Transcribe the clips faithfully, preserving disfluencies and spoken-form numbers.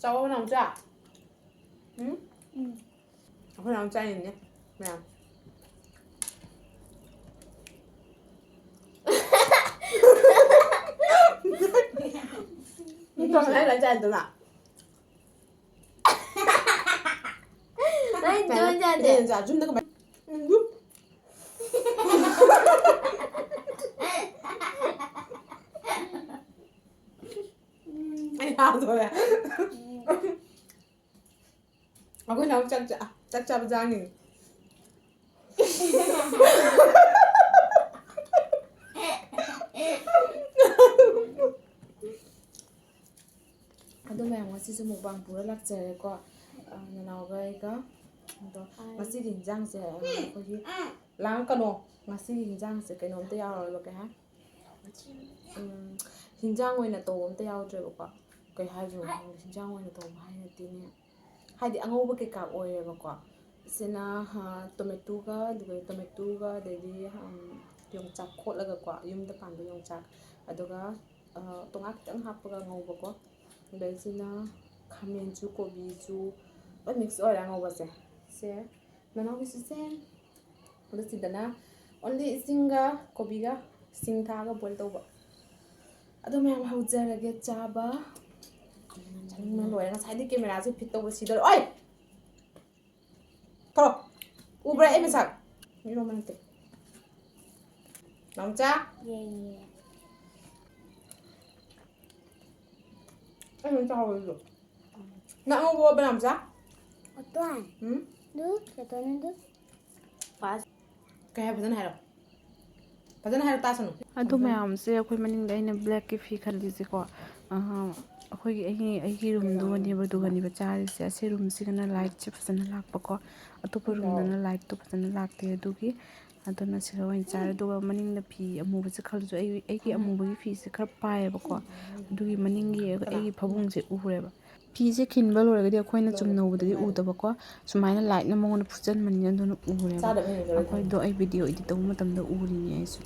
ꯆꯥꯎꯕ ꯅꯥꯎꯆꯥ꯫ ꯎꯝ? ꯎꯝ꯫ ꯑꯩꯈꯣꯏ ꯅꯥꯎ ꯆꯥꯏꯅꯦ ꯃꯌꯥꯝ꯫ ꯀꯃꯥꯏꯅ ꯆꯥꯏꯗꯨꯅ? ꯅꯪ ꯖꯨꯟ ꯌꯥꯗꯦ꯫ ꯌꯦꯟ ꯆꯥ-, ꯖꯨꯟꯗ ꯀꯃꯥꯏ-, ꯎꯝ, ꯖꯨꯟ꯫ ꯑꯩ ꯍꯥꯗꯣꯔꯦ꯫ ꯑꯩꯈꯣꯏ ꯅꯥꯎ ꯆꯥꯛ ꯆꯥ-, ꯆꯥꯛ ꯆꯥꯕ ꯆꯥꯡꯉꯤ꯫ ꯑꯗꯣ ꯃꯌꯥꯝ, ꯉꯁꯤꯁꯨ mukbang ꯄꯨꯔ ꯂꯥꯛꯆꯔꯦꯀꯣ, ꯑ, ꯅꯅꯥꯎꯒ ꯑꯩꯒ꯫ ꯑꯗꯣ ꯉꯁꯤꯒꯤ ꯍꯤꯟꯖꯥꯡꯁꯦ, ꯑ, ꯑꯩꯈꯣꯏꯒꯤ, ꯂꯥꯡꯉꯛꯀꯅꯣ꯫ ꯉꯁꯤꯒꯤ ꯍꯤꯟꯖꯥꯡꯁꯦ ꯀꯩꯅꯣꯝꯇ ꯌꯥꯎꯔꯔꯣꯏꯕ, ꯀꯩ ꯍꯥꯏ? ꯎꯝ, ꯍꯤꯟꯖꯥꯡ ꯑꯣꯏꯅ ꯇꯧꯕ ꯑꯝꯇ ꯌꯥꯎꯗ꯭ꯔꯦꯕꯀꯣ꯫ ꯀꯩ ꯍꯥꯏꯗꯣꯏꯅꯣ ꯈꯪꯗꯦ, ꯍꯤꯟꯖꯥꯡ ꯑꯣꯏꯅ ꯇꯧꯕ ꯍꯥꯏꯔꯗꯤꯅꯦ, ꯍꯥꯏꯗꯤ ꯑꯉꯧꯕ ꯀꯩꯀꯥ ꯑꯣꯏꯔꯦꯕꯀꯣ꯫ ꯁꯤꯅ, ꯑ, tomatoꯒ, ꯑꯗꯨꯒ tomatoꯒ, ꯑꯗꯩꯗꯤ, ꯎꯝ, ꯌꯣꯡꯆꯥꯛ ꯈꯣꯠꯂꯒꯀꯣ, ꯌꯨꯝꯗ ꯄꯥꯟꯕ ꯌꯣꯡꯆꯥꯛ, ꯑꯗꯨꯒ, ꯑ, ꯇꯣꯉꯥ ꯈꯤꯇꯪ ꯍꯥꯞꯄꯒ ꯉꯧꯕꯀꯣ꯫ ꯑꯗꯩꯁꯤꯅ ꯈꯥꯃꯦꯟꯁꯨ, ꯀꯣꯕꯤꯁꯨ, ꯂꯣꯏ mix ꯑꯣꯏꯔꯦ ꯑꯉꯧꯕꯁꯦ꯫ ꯁꯦ, ꯅꯅꯥꯎꯒꯤꯁꯨ same꯫ ꯑꯗꯨ ꯁꯤꯗꯅ only ꯏꯁꯤꯡꯒ ꯀꯣꯕꯤꯒ ꯁꯤꯡ ꯊꯥꯛꯑꯒ boil ꯇꯧꯕ꯫ ꯑꯗꯨ ꯃꯌꯥꯝ ꯍꯧꯖꯔꯒꯦ ꯆꯥꯕ꯫ ꯆꯥꯅꯤꯡꯕꯅ ꯂꯣꯏꯔꯦ꯫ ꯉꯁꯥꯏꯗꯤ cameraꯁꯦ fit ꯇꯧꯕ ꯁꯤꯗ ꯂꯣꯏ-, ꯑꯣꯏ! ꯊꯣꯛꯂꯛꯑꯣ꯫ ꯎꯕ꯭ꯔꯥ ꯑꯩ ꯃꯁꯛ? ꯃꯤꯔꯣꯟꯕ ꯅꯠꯇꯦ꯫ ꯅꯥꯎꯆꯥ? ꯌꯦ, ꯌꯦ, ꯌꯦ꯫ ꯑꯩ ꯂꯣꯏ ꯆꯥꯍꯧꯋꯦ ꯑꯗꯨꯗꯣ꯫ ꯅꯪ ꯑꯉꯧꯕ ꯑꯣꯠꯄ ꯌꯥꯝ ꯆꯥ? ꯑꯣꯠꯄ? ꯎꯝ? ꯑꯗꯨ ꯀꯩꯗꯧꯅꯤ ꯑꯗꯨ? ꯀꯩ ꯍꯥꯏ, ꯐꯖꯅ ꯍꯥꯏꯔꯣ꯫ ꯐꯖꯅ ꯍꯥꯏꯔꯣ ꯇꯥꯁꯅꯨ꯫ ꯑꯗꯨ ꯃꯌꯥꯝꯁꯦ ꯑꯩꯈꯣꯏ ꯃꯅꯤꯡꯗ ꯑꯩꯅ blackꯀꯤ ꯐꯤ ꯈꯜꯂꯤꯁꯦꯀꯣ, ꯑꯍ, ꯑꯩꯈꯣꯏꯒꯤ, ꯑꯩꯒꯤ, ꯑꯩꯒꯤ roomꯗꯨꯒꯅꯦꯕ, ꯑꯗꯨꯒꯅꯦꯕ ꯆꯥꯔꯤꯁꯦ꯫ ꯑꯁꯤ roomꯁꯤꯒꯅ lightꯁꯦ ꯐꯖꯅ ꯂꯥꯛꯄꯀꯣ, ꯑꯇꯣꯞꯄ roomꯗꯅ lightꯇꯣ ꯐꯖꯅ ꯂꯥꯛꯇꯦ꯫ ꯑꯗꯨꯒꯤ ꯑꯗꯨꯅ ꯁꯤꯗ ꯑꯣꯏꯅ ꯆꯥꯔꯦ꯫ ꯑꯗꯨꯒ ꯃꯅꯤꯡꯗ ꯐꯤ ꯑꯃꯨꯕꯁꯦ ꯈꯜꯂꯁꯨ, ꯑꯩ, ꯑꯩꯒꯤ ꯑꯃꯨꯕꯒꯤ ꯐꯤꯁꯦ ꯈꯔ ꯄꯥꯏꯌꯦꯕꯀꯣ, ꯑꯗꯨꯒꯤ ꯃꯅꯤꯡꯒꯤ ꯑꯩꯒꯤ ꯐꯃꯨꯡꯁꯦ ꯎꯔꯦꯕ꯫ ꯐꯤꯁꯦ ꯈꯤꯟꯕ ꯂꯣꯏꯔꯒꯗꯤ ꯑꯩꯈꯣꯏꯅ ꯆꯨꯝꯅ ꯎꯕꯗꯗꯤ ꯎꯗꯕꯀꯣ, ꯁꯨꯃꯥꯏꯅ lightꯅ ꯃꯉꯣꯟꯗ ꯐꯨꯖꯟꯕꯅꯤꯅ ꯑꯗꯨꯅ ꯎꯔꯦꯕ꯫ ꯆꯥꯗꯕ ꯍꯦꯟꯖꯔꯣꯏ꯫ ꯑꯩꯈꯣꯏꯗꯣ ꯑꯩ video edit ꯇꯧꯕ ꯃꯇꯝꯗ ꯎꯔꯤꯅꯦ ꯑꯩꯁꯨ꯫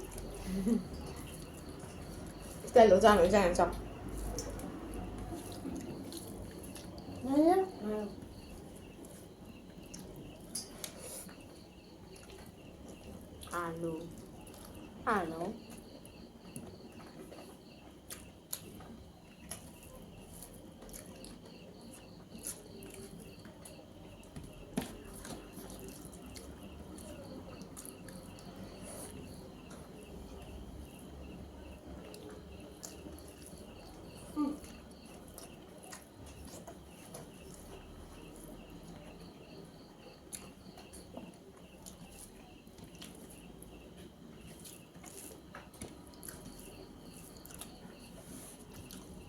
Style ꯂꯣꯏ ꯆꯥ-, ꯂꯣꯏ ꯆꯥ-, ꯆꯥ-꯫ ꯑꯥꯂꯨ, ꯑꯥꯂꯨ꯫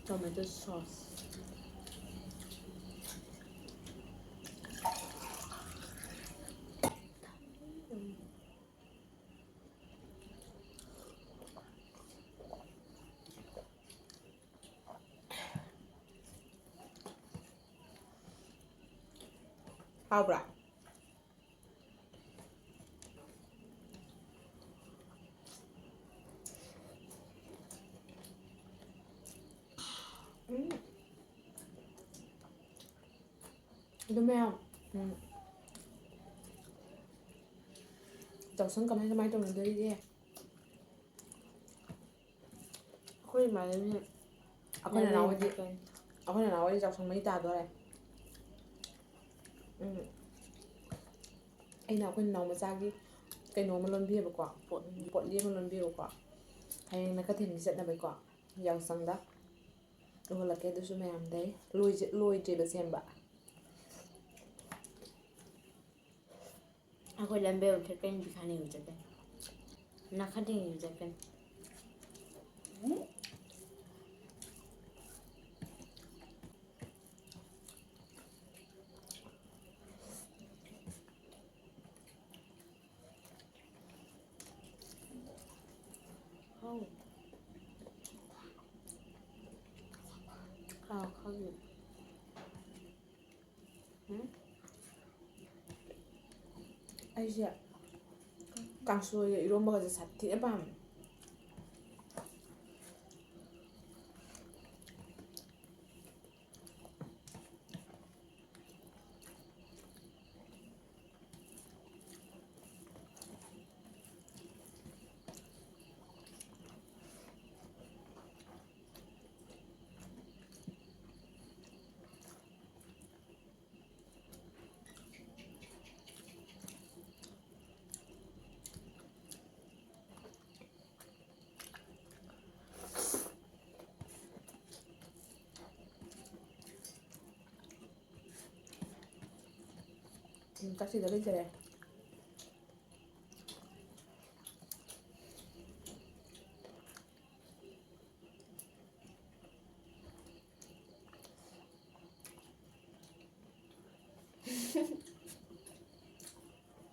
Tomato sauce. ꯍꯥꯎꯕ꯭ꯔꯥ? ꯎꯝ꯫ ꯑꯗꯨ ꯃꯌꯥꯝ, ꯎꯝ, ꯌꯥꯎꯁꯪ ꯀꯃꯥꯏ ꯀꯃꯥꯏ ꯇꯧꯅꯗꯣꯔꯤꯒꯦ? ꯑꯩꯈꯣꯏ ꯏꯃꯥꯟꯅꯕꯤ ꯑꯩꯈꯣꯏ ꯅꯅꯥꯎ ꯍꯣꯏꯗꯤ, ꯌꯥꯝꯃꯦ꯫ ꯑꯩꯈꯣꯏ ꯅꯅꯥꯎ ꯍꯣꯏꯗꯤ ꯌꯥꯎꯁꯪ ꯃꯩ ꯇꯥꯗꯣꯔꯦ꯫ ꯎꯝ꯫ ꯑꯩꯅ ꯑꯩꯈꯣꯏ ꯅꯅꯥꯎ ꯃꯆꯥꯒꯤ ꯀꯩꯅꯣ ꯑꯃ ꯂꯣꯟꯕꯤꯌꯦꯕꯀꯣ, ꯄꯣꯠ-, ꯄꯣꯠꯂꯤ ꯑꯃ ꯂꯣꯟꯕꯤꯌꯦꯕꯀꯣ꯫ ꯍꯌꯦꯡ ꯅꯀꯊꯦꯝꯕꯤ ꯆꯠꯅꯕꯩꯀꯣ, ꯌꯥꯎꯁꯪꯗ꯫ ꯎꯍꯜꯂꯛꯀꯦ ꯑꯗꯨꯁꯨ ꯃꯌꯥꯝꯗꯩ꯫ ꯂꯣꯏꯖ-, ꯂꯣꯏꯗ꯭ꯔꯤꯕ ꯁꯦꯝꯕ꯫ ꯑꯩꯈꯣꯏ ꯂꯝꯕꯦꯜ ꯆꯠꯀꯅꯤ, ꯄꯤꯈꯥꯅꯤꯕꯨ ꯆꯠꯀꯅꯤ, ꯅꯥꯈꯗꯤꯡꯒꯤꯕꯨ ꯆꯠꯀꯅꯤ꯫ ꯍꯥꯎ꯫ ꯀꯥꯎ ꯈꯪꯗꯦ꯫ ꯎꯝ? ꯑꯩꯁꯦ ꯀꯥꯡꯁꯣꯏꯒ ꯏꯔꯣꯝꯕꯒꯁꯦ ꯁꯥꯊꯤꯅ ꯄꯥꯝꯃꯦ꯫ ꯎꯝ, ꯆꯥꯛꯁꯤꯗ ꯂꯩꯖꯔꯦ꯫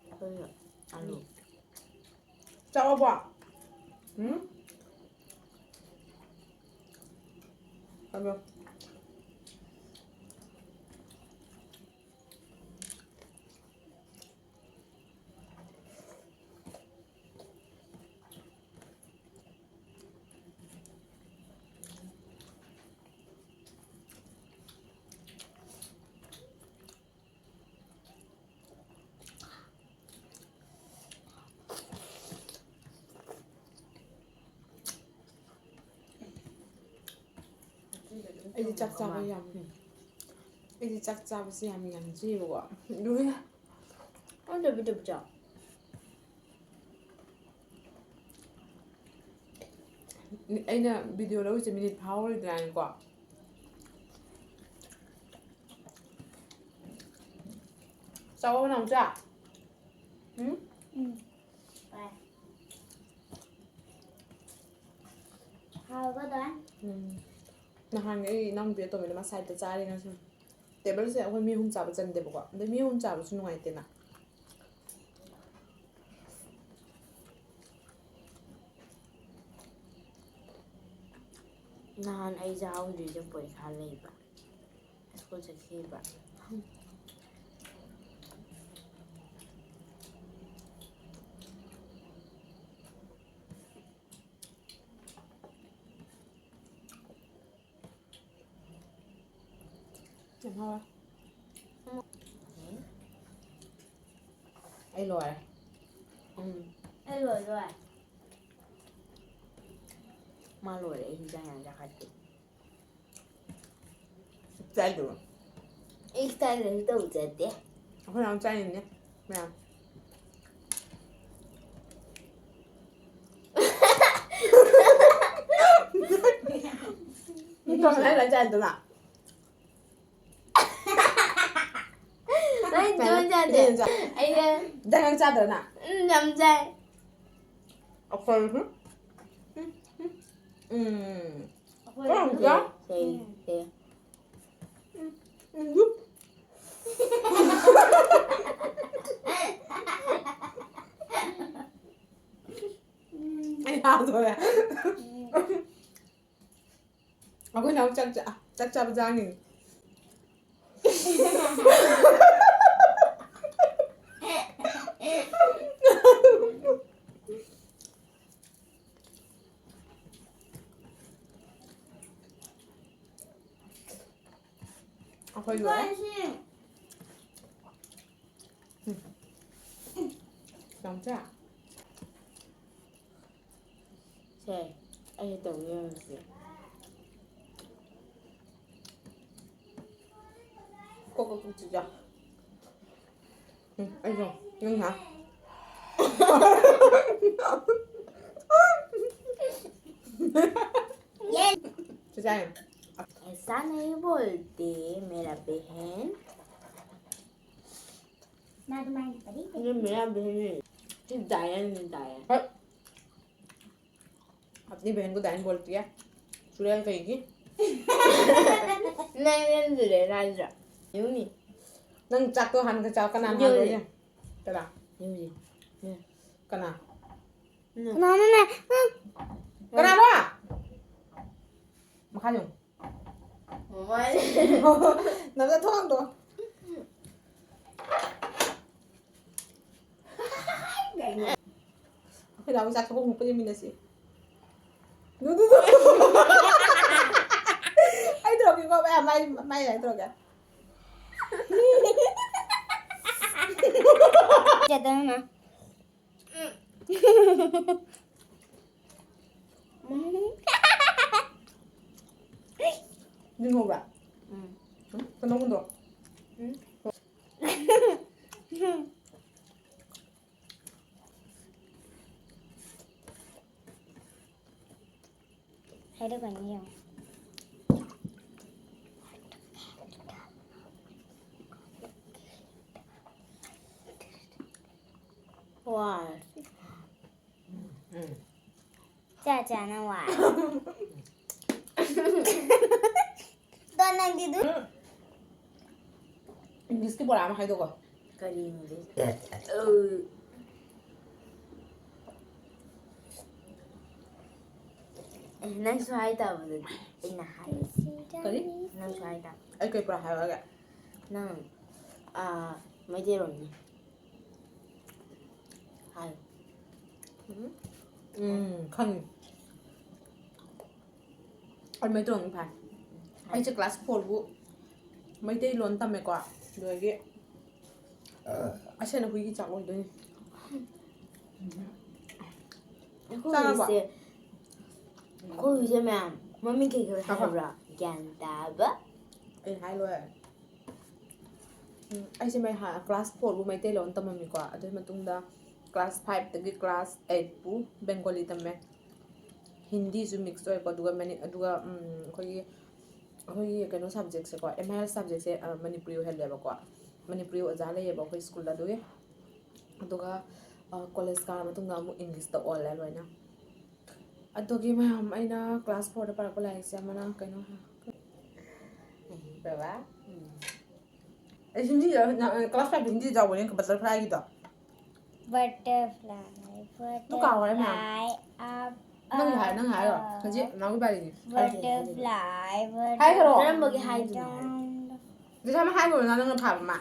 ꯑꯩꯈꯣꯏꯒꯤ ꯑꯂꯨ꯫ ꯆꯥꯎꯕ꯫ ꯎꯝ? ꯍꯜꯂꯣ꯫ ꯑꯩꯗꯤ ꯆꯥꯛ ꯆꯥꯕ ꯌꯥꯝ, ꯑꯩꯗꯤ ꯆꯥꯛ ꯆꯥꯕꯁꯦ ꯌꯥꯝ ꯌꯥꯡꯖꯩꯕꯀꯣ꯫ ꯑꯗꯨꯒꯤ ꯑꯗꯨꯕꯨ ꯆꯥꯎ꯫ ꯑꯩꯅ video ꯂꯧꯔꯤꯁꯦ minute ꯐꯥꯍꯧꯔꯣꯏꯗ꯭ꯔꯥꯅꯀꯣ꯫ ꯆꯥꯎꯕ ꯅꯥꯎꯆꯥ꯫ ꯎꯝ? ꯎꯝ꯫ ꯍꯣꯏ꯫ ꯍꯥꯎꯕꯗꯣ? ꯎꯝ꯫ ꯅꯍꯥꯟ ꯑꯩ ꯏꯅꯥꯎꯅꯨꯄꯤ ꯑꯇꯣꯝꯕꯤꯗ ꯃꯥ side ꯇ ꯆꯥꯔꯦ ꯉꯁꯤ꯫ Table ꯁꯦ ꯑꯩꯈꯣꯏ ꯃꯤ ꯑꯍꯨꯝ ꯆꯥꯕ ꯆꯟꯗꯦꯕꯀꯣ꯫ ꯑꯗꯩ ꯃꯤ ꯑꯍꯨꯝ ꯆꯥꯕꯁꯨ ꯅꯨꯡꯉꯥꯏꯇꯦꯅ꯫ ꯅꯍꯥꯟ ꯑꯩ ꯆꯥꯍꯧꯗ꯭ꯔꯤꯁꯦ ꯄꯔꯤꯈꯥ ꯂꯩꯕ꯫ ꯁ꯭ꯀꯨꯜ ꯆꯠꯈꯤꯕ꯫ ꯌꯥꯝ ꯍꯥꯎꯋꯦ꯫ ꯑꯩ ꯂꯣꯏꯔꯦ꯫ ꯎꯝ꯫ ꯑꯩ ꯂꯣꯏ ꯂꯣꯏꯔꯦ꯫ ꯃꯥ ꯂꯣꯏꯔꯦ, ꯑꯩ ꯍꯤꯟꯖꯥꯡ ꯌꯥꯝ ꯆꯥꯈꯠꯇꯦ꯫ ꯆꯥꯏꯗꯨꯔꯣ? ꯑꯩ style ꯑꯃ ꯇꯧꯖꯗꯦ꯫ ꯑꯩꯈꯣꯏ ꯌꯥꯝ ꯆꯥꯏꯅꯦ ꯃꯌꯥꯝ꯫ ꯅꯪ ꯀꯃꯥꯏꯅ ꯆꯥꯏꯗꯨꯅ? ꯑꯩ ꯆꯥꯗꯦ꯫ ꯏꯆꯦꯅ ꯆꯥ-, ꯑꯩꯅ ꯏꯟꯖꯥꯡ ꯌꯥꯝ ꯆꯥꯗ꯭ꯔꯅ? ꯎꯝ, ꯌꯥꯝ ꯆꯥꯏ꯫ ꯑꯩꯈꯣꯏ, ꯎꯝ, ꯎꯝ, ꯎꯝ꯫ ꯑꯩꯈꯣꯏ ꯀꯔꯝ ꯆꯥ? ꯁꯦ, ꯁꯦ, ꯁꯦ꯫ ꯎꯝ, ꯎꯝ꯫ ꯑꯩ ꯍꯥꯗꯣꯔꯦ꯫ ꯑꯩꯈꯣꯏ ꯅꯍꯥꯟ ꯆꯥꯛ ꯆꯥ-, ꯆꯥꯛ ꯆꯥꯕ ꯆꯥꯡꯉꯤꯅꯤ꯫ ꯑꯩꯈꯣꯏ ꯂꯣꯏꯔꯦ꯫ ꯎꯝ꯫ ꯌꯥꯝ ꯆꯥ꯫ ꯁꯦ, ꯑꯩ ꯇꯧꯒꯦ ꯌꯦꯡꯉꯨꯁꯦ꯫ ꯀꯣꯛ ꯀꯣꯛ ꯀꯣꯛ ꯆꯤꯛꯑꯦ꯫ ꯎꯝ, ꯑꯩꯁꯨ꯫ ꯅꯪ ꯍꯥ? ꯆꯤꯆꯥꯏ꯫ ऐसा नहीं बोलते मेरा बहन। मैं तुम्हारी परी थी। ये मेरा बहन है। ये डायन है, डायन। ꯍꯣꯏ꯫ अपनी बहन को डायन बोलती है। ꯆꯨꯔꯦꯜ ꯀꯩꯒꯤ? ꯅꯪ ꯅꯪ ꯆꯨꯔꯦꯜ ꯍꯥꯏꯗ꯭ꯔꯥ? ꯌꯦꯡꯅꯤ꯫ ꯅꯪ ꯆꯥꯛꯇꯣ ꯍꯥꯟꯅ ꯆꯥꯎ꯫ ꯀꯅꯥꯅ ꯌꯦꯡꯅꯤ꯫ ꯍꯥꯟꯗꯣꯏꯅꯣ? ꯀꯅꯥ? ꯌꯦꯡꯅꯤ꯫ ꯌꯦꯡꯅꯤ꯫ ꯀꯅꯥ? ꯅꯪ꯫ ꯀꯅꯥꯅꯣꯅꯦ? ꯅꯪ꯫ ꯀꯅꯥꯅꯣ? ꯃꯈꯥ ꯌꯦꯡꯉꯨ꯫ ꯃꯃꯥꯏ꯫ ꯅꯝꯖ ꯊꯣꯡꯗꯣ꯫ ꯀꯩꯅꯣ? ꯑꯩꯈꯣꯏ ꯗꯥ ꯍꯣꯏ ꯆꯥꯛ ꯆꯥꯐꯝ ꯑꯃꯨꯛ ꯄꯨꯟꯃꯤꯟꯅꯁꯤ꯫ ꯗꯨ, ꯗꯨ, ꯗꯨ꯫ ꯑꯩ ꯇꯧꯔꯛꯀꯦꯀꯣ, ꯃꯌꯥꯝ, ꯃꯥꯏ, ꯃꯥꯏ ꯂꯥꯏꯟ ꯇꯧꯔꯛꯀꯦ꯫ ꯆꯦꯗꯅ꯫ ꯌꯦꯡꯍꯧꯕ꯭ꯔꯥ? ꯎꯝ꯫ ꯎꯝ? ꯀꯩꯅꯣꯒꯨꯝꯗꯣ? ꯎꯝ꯫ ꯍꯥꯏꯔꯛꯀꯅꯤ ꯌꯦꯡꯉꯣ꯫ ꯋꯥꯔꯦ꯫ ꯎꯝ꯫ ꯆꯥ ꯆꯥꯅ ꯋꯥꯔꯦ꯫ ꯗꯣ ꯅꯪꯗꯤ ꯑꯗꯨ ꯏꯪꯂꯤꯁꯀꯤ ꯕꯣꯔꯥ ꯑꯃ ꯍꯥꯏꯗꯣꯛꯀꯣ꯫ ꯀꯔꯤꯅꯣ? ꯑꯦ, ꯅꯪꯁꯨ ꯍꯥꯏꯇꯥꯕꯗꯨꯗꯤ꯫ ꯑꯩꯅ ꯍꯥꯏ꯫ ꯀꯔꯤ? ꯅꯪꯁꯨ ꯍꯥꯏꯇꯥꯕ꯫ ꯑꯩ ꯀꯩ ꯄꯨꯔꯥ ꯍꯥꯏꯔꯛꯑꯒꯦ? ꯅꯪ, ꯑꯥ, ꯃꯩꯇꯩꯔꯣꯟꯅꯤ꯫ ꯍꯥꯏ꯫ ꯎꯝ, ꯈꯪꯉꯤ꯫ ꯑꯩ ꯃꯩꯇꯩꯂꯣꯟ ꯐꯥꯏ꯫ ꯑꯩꯁꯦ ꯀ꯭ꯂꯥꯁ ꯐꯣꯔꯕꯨ ꯃꯩꯇꯩꯂꯣꯟ ꯇꯝꯃꯦꯀꯣ꯫ ꯑꯗꯨꯗꯒꯤ ꯑꯁꯦꯡꯕ ꯍꯨꯏꯒꯤ ꯆꯥꯛ ꯑꯣꯏꯗꯣꯏꯅꯤ꯫ ꯆꯥꯔꯕꯣ? ꯑꯩꯈꯣꯏꯒꯤꯁꯦ, ꯑꯩꯈꯣꯏꯒꯤꯁꯦ ꯃꯌꯥꯝ ꯃꯃꯤꯡ ꯀꯩ ꯀꯩ ꯉꯥꯏꯈꯣ꯫ ꯍꯥꯏꯕ꯭ꯔꯥ? ꯒ꯭ꯌꯥꯟ ꯇꯥꯕ꯫ ꯑꯩ ꯍꯥꯏ ꯂꯣꯏꯔꯦ꯫ ꯎꯝ, ꯑꯩꯁꯦ ꯃꯩ ꯍꯥ-, ꯀ꯭ꯂꯥꯁ ꯐꯣꯔꯕꯨ ꯃꯩꯇꯩꯂꯣꯟ ꯇꯝꯃꯝꯃꯤꯀꯣ꯫ ꯑꯗꯨꯒꯤ ꯃꯇꯨꯡꯗ ꯀ꯭ꯂꯥꯁ ꯐꯥꯏꯚꯇꯒꯤ ꯀ꯭ꯂꯥꯁ ꯑꯩꯠꯄꯨ ꯕꯦꯡꯒꯣꯂꯤ ꯇꯝꯃꯦ꯫ ꯍꯤꯟꯗꯤꯁꯨ ꯃꯤꯛꯁ ꯑꯣꯏꯀꯣ꯫ ꯑꯗꯨꯒ ꯃꯅꯤ-, ꯑꯗꯨꯒ, ꯎꯝ, ꯑꯩꯈꯣꯏꯒꯤ, ꯑꯩꯈꯣꯏꯒꯤ ꯀꯩꯅꯣ ꯁꯕꯖꯦꯛꯁꯦꯀꯣ, ꯑꯦꯝ ꯑꯥꯏ ꯑꯦꯜ ꯁꯕꯖꯦꯛꯁꯦ, ꯑ, ꯃꯅꯤꯄꯨꯔꯤ ꯑꯣꯏꯍꯜꯂꯦꯕꯀꯣ꯫ ꯃꯅꯤꯄꯨꯔꯤ ꯑꯣꯖꯥ ꯂꯩꯌꯦꯕ ꯑꯩꯈꯣꯏ ꯁ꯭ꯀꯨꯜꯗ꯫ ꯑꯗꯨꯒꯤ, ꯑꯗꯨꯒ, ꯑ, ꯀꯣꯂꯦꯖ ꯀꯥꯔ ꯃꯇꯨꯡꯗ ꯑꯃꯨꯛ ꯏꯪꯂꯤꯁꯇ ꯑꯣꯜꯂꯦ ꯂꯣꯏꯅ꯫ ꯑꯗꯨꯒꯤ ꯃꯌꯥꯝ ꯑꯩꯅ ꯀ꯭ꯂꯥꯁ ꯐꯣꯔꯗ ꯄꯥꯔꯛꯄ ꯂꯥꯏꯔꯤꯛꯁꯦ ꯑꯃꯅ ꯀꯩꯅꯣ ꯍꯥꯏ-, ꯕꯕꯥ꯫ ꯑꯩ ꯍꯤꯟꯗꯤꯗ, ꯀ꯭ꯂꯥꯁ ꯐꯥꯏꯚꯇ ꯍꯤꯟꯗꯤ ꯌꯥꯎꯕꯅꯦ, ꯕꯇꯔꯐ꯭ꯂꯥꯏꯒꯤꯗꯣ꯫ Butterfly, ꯑꯗꯨ ꯀꯥꯎꯈ꯭ꯔꯦ ꯃꯌꯥꯝ꯫ butterfly, up, ꯅꯪꯒꯤ ꯍꯥꯏ-, up, ꯅꯪ ꯍꯥꯏꯔꯣ꯫ up. ꯍꯧꯖꯤꯛ ꯅꯥꯎꯒꯤ ꯄꯥꯔꯤꯅꯤ꯫ Butterfly, ꯍꯥꯏꯈ꯭ꯔꯣ꯫ ꯀꯔꯝꯕꯒꯤ ꯍꯥꯏꯗꯣꯏꯅꯣ? ꯖꯤꯁꯥꯃ ꯍꯥꯏꯈ꯭ꯔꯣ, ꯅꯪꯅ ꯊꯥꯕ ꯑꯃ꯫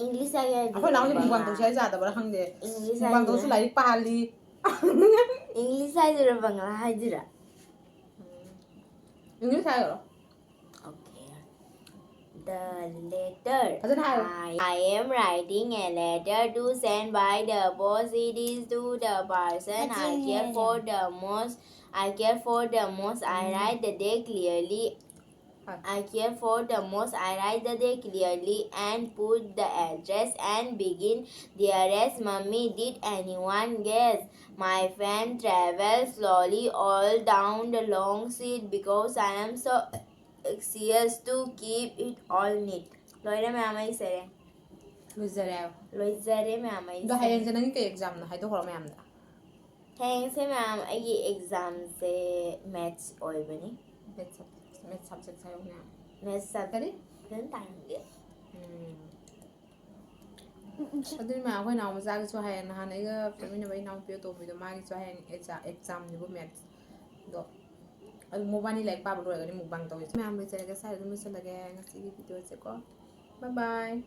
ꯏꯪꯂꯤꯁ ꯍꯥꯏꯒꯦ ꯍꯥꯏꯗꯤ ꯑꯩꯈꯣꯏ ꯅꯥꯎꯁꯦ ꯕꯪꯒ꯭ꯂꯥ꯫ ꯃꯨꯛꯕꯥꯡ ꯇꯧꯁꯦ ꯍꯥꯏ ꯌꯥꯗꯕ꯭ꯔꯥ ꯈꯪꯗꯦ꯫ ꯏꯪꯂꯤꯁ ꯃꯨꯛꯕꯥꯡ ꯇꯧꯁꯨ ꯍꯥꯏꯗꯤ ꯂꯥꯏꯔꯤꯛ ꯄꯥꯍꯜꯂꯤ꯫ ꯏꯪꯂꯤꯁ ꯍꯥꯏꯗꯣꯏꯔꯥ ꯕꯪꯒ꯭ꯂꯥ ꯍꯥꯏꯗꯣꯏꯔꯥ? ꯏꯪꯂꯤꯁ ꯍꯥꯏꯈ꯭ꯔꯣ꯫ Okay. The letter. ꯐꯖꯅ ꯍꯥꯏꯌꯣ꯫ I, I am writing a letter to send by the post. It is to the person I care for the most. I care for the most. I write the day clearly. I care for the most. I write the day clearly and put the address and begin. Dearest Mummy, did anyone guess? My pen travels slowly all down the long sheet because I am so anxious to keep it all neat. ꯂꯣꯏꯔꯦ ꯃꯌꯥꯝ, ꯑꯩ ꯁꯦꯔꯦ꯫ ꯂꯣꯏꯖꯔꯦ ꯍꯥꯏꯕ꯫ ꯂꯣꯏꯖꯔꯦ ꯃꯌꯥꯝ ꯑꯩꯁꯦ꯫ ꯑꯗꯣ ꯍꯌꯦꯡꯁꯦ ꯅꯪꯒꯤ ꯀꯩ ꯑꯦꯛꯖꯥꯝꯅꯣ ꯍꯥꯏꯗꯣꯛꯈ꯭ꯔꯣ ꯃꯌꯥꯝꯗ꯫ ꯍꯌꯦꯡꯁꯦ ꯃꯌꯥꯝ ꯑꯩꯒꯤ ꯑꯦꯛꯖꯥꯝꯁꯦ ꯃꯦꯠꯁ ꯑꯣꯏꯕꯅꯤ꯫ ꯃꯦꯠꯁ ꯃꯦꯠꯁ ꯁꯕꯖꯦꯛ ꯍꯥꯏꯌꯣ ꯃꯌꯥꯝ꯫ ꯃꯦꯠꯁ ꯀꯔꯤ? ꯐꯖꯅ ꯇꯥꯍꯟꯒꯦ꯫ ꯎꯝ꯫ ꯑꯗꯨꯗꯤ ꯃꯌꯥꯝ ꯑꯩꯈꯣꯏ ꯏꯅꯥꯎ ꯃꯆꯥꯒꯤꯁꯨ ꯍꯌꯦꯡ ꯅꯍꯥꯟ ꯑꯩꯒ ꯄꯣꯛꯃꯤꯟꯅꯕ ꯏꯅꯥꯎꯄꯤ ꯑꯇꯣꯝꯕꯤꯗꯣ ꯃꯥꯒꯤꯁꯨ ꯍꯌꯦꯡ ꯑꯦꯛꯖꯥꯝꯅꯦꯕ ꯃꯦꯠꯁꯗꯣ꯫ ꯑꯗꯨ ꯃꯕꯥꯅꯤ ꯂꯥꯏꯔꯤꯛ ꯄꯥꯕ ꯂꯣꯏꯔꯒꯗꯤ ꯃꯨꯛꯕꯥꯡ ꯇꯧꯁꯦ꯫ ꯃꯌꯥꯝ ꯂꯣꯏꯖꯔꯒꯦ, ꯁ꯭ꯋꯥꯏꯗ ꯑꯗꯨꯝ ꯂꯣꯏꯁꯤꯜꯂꯒꯦ ꯉꯁꯤꯒꯤ ꯚꯤꯗꯤꯑꯣꯁꯦꯀꯣ꯫ Bye bye.